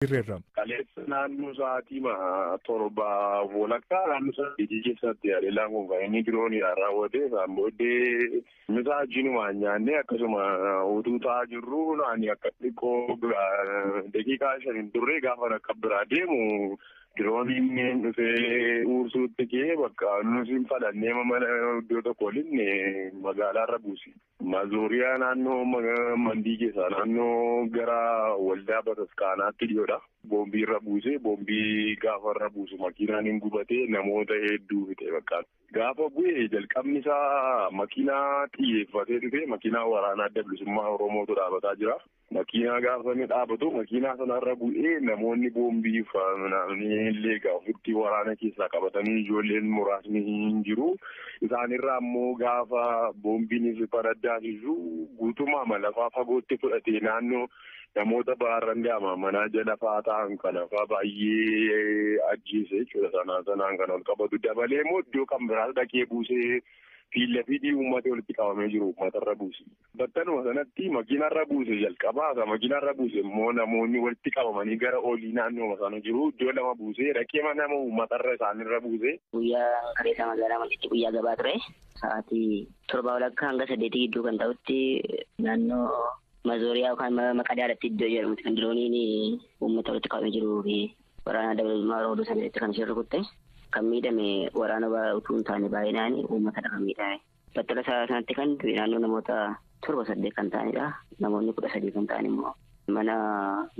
Irreerra. Kaleessa naannoo sa'aatii 7:30 naannoo sa'aatii keessatti haleellaan kun kan inni dirooniidhaan raawwate isaan booddee misaa jinumaan nyaannee akkasuma utuu taa'aa jirru ani akka xiqqoo daqiiqaa 5 hin turre gaafa akka biraa deemu dirooniin dhufee uursuutti kee bakka nuti hin fadhannee mana iddoo tokko waliin magaalaarra buuse. Mazooriyaa naannoo Mandii keessaa naannoo gara waldaa bataskaanaatti dhiyoodha. Boombii irra buuse, boombii gaafa irra buusu makiinaan hin gubatee namoota hedduu fixe bakka. Gaafa bu'e jalqabni isaa makiinaa xiyyeeffatee dhufe makiinaa waraanaa Adda Bilisummaa Oromootu dhaabataa jira. Makiinaa gaafa inni dhaabatu makiinaa sanarra bu'ee namoonni boombii illee ofitti waraana keessaa qabatanii ijoolleen muraasni hin jiru. Isaanirraa immoo gaafa boombiin faraddaasisu guutummaa lafaa fagootti fudhatee naannoo namoota baarran deema manaa jala fa'aa ta'an kana fa'aa baay'ee ajjeese jechuudha. Sanaan sanaan kan ol qabatu dabalee immoo iddoo kan biraas dhaqee buusee fiilla fiidii uummata walitti qabamee jiru uummatarra buuse. Battaluma sanatti makiinarra buuse jalqabaa makiinarra buuse immoo namoonni walitti qabamanii gara olii naannoo sana jiru iddoo lama buuse dhaqee nama uummatarra isaanirra buuse. Guyyaa kaleessa magaalaa Mandiitti guyyaa gabaa ture. Sa'aatii 7:30 hanga 8 gidduu kan ta'utti naannoo Mazooriyaa yookaan Maqadaadhaatti iddoo jedhamutti kan dirooniin uummata walitti qabamee jiruu fi waraana Adda Bilisummaa Oromoo sanatti kan isheen rukutte. Kan miidhame waraana utuu hin taane baay'inaan uummatadha kan miidhame. Battala sanatti kan naannoo namoota 7 8 kan ta'anidha. Namoonni 13 kan ta'an immoo mana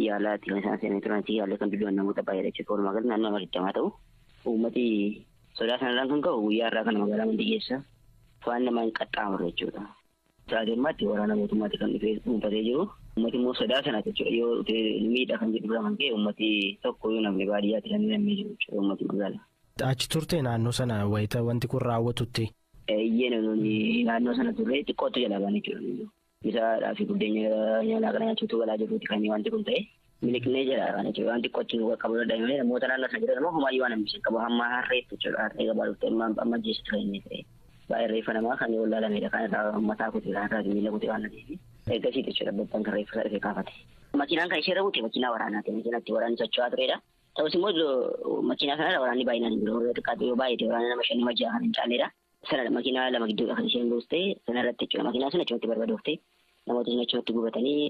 yaalaatti kan isaan seenanii turan yaalee kan dudu'an namoota baay'eedha jechuudha. Walumaa galatti naannoo nama 20 ta'u. Uummati sodaa sanarraan kan ka'u guyyaa irraa kana magaalaa Mandii keessa waan nama hin qaxxaamurre jechuudha. Sa'aatii ammaatti waraana mootummaatti kan dhufee dhuunfatee jiru. Uummati immoo sodaa sana jechuudha. Yoo miidha kan jedhu bira kan ka'e uummati tokko yoo namni baadiyyaatti kan namni jiru jechuudha uummati magaalaa. Achi turte naannoo sana wayita wanti kun raawwatutti. Eeyyee nuyi naannoo sana turre xiqqootu jalaa baane jechuudha. Misaadhaa fi buddeena nyaataa kana nyaachuutu galaa jirruuti kan wanti kun ta'e. Miliqnee jalaa baane jechuudha. Wanti xiqqootti nu qabu danda'e malee namoota naannoo sana jiran immoo homaayyuu waan hambisee qabu hamma harreetti jechuudha. Harree gabaa dhufte amma ajjeesitu kan inni ta'e. Baay'ee reeffa namaa kan wallaalamedha. Kan irraa mataa kutee kan irraa miila kutee waan ta'eef eeggasiiti jechuudha. Babbaan kan reeffa isaa dhufee kaafate. Makiinaan kan ishee irra buute makiinaa waraanaati. Makiinaatti waraanni socho'aa turedha. Ta'us immoo makiinaa sanarra waraanni baay'inaan hin jiru. Xiqqaatu yoo baay'ate waraana nama 5 nama 6 kan hin caalledha. Sanadha makiinaa lama gidduudha kan isheen buuste sanarratti jechuudha. Makiinaa sun achumatti barbaadoofte namoota sun achumatti gubatanii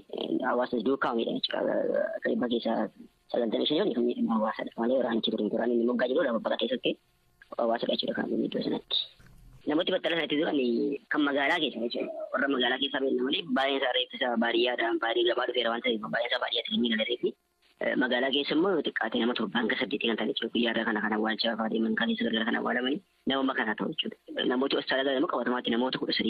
hawaasnis duukaa miidhan jechuudha. Akka dhibba keessaa 95 kan miidhamu hawaasadha. Malee waraanichi ture waraanni inni moggaa jirudha babbaqatee sokkee hawaasadha jechuudha kan iddoo sanatti. Namooti battala sanatti du'an kan magaalaa keessa jechuudha. Warra magaalaa keessaa beekna malee baay'een isaa reeffi isaa baadiyyaadhaan baadiyyaa gabaa dhufeera waan ta'eef baay'een isaa baadiyyaatti kan miidhame reeffi. Magaalaa keessa immoo xiqqaatee nama 7 hanga 8 kan ta'an jechuudha. Guyyaa irraa kana kan awwaalchaa fa'aa deeman kan keessa gargar kan awwaalamanii nama kana ta'u jechuudha. Namooti hospitaala galan immoo qabatamaatti namoota 13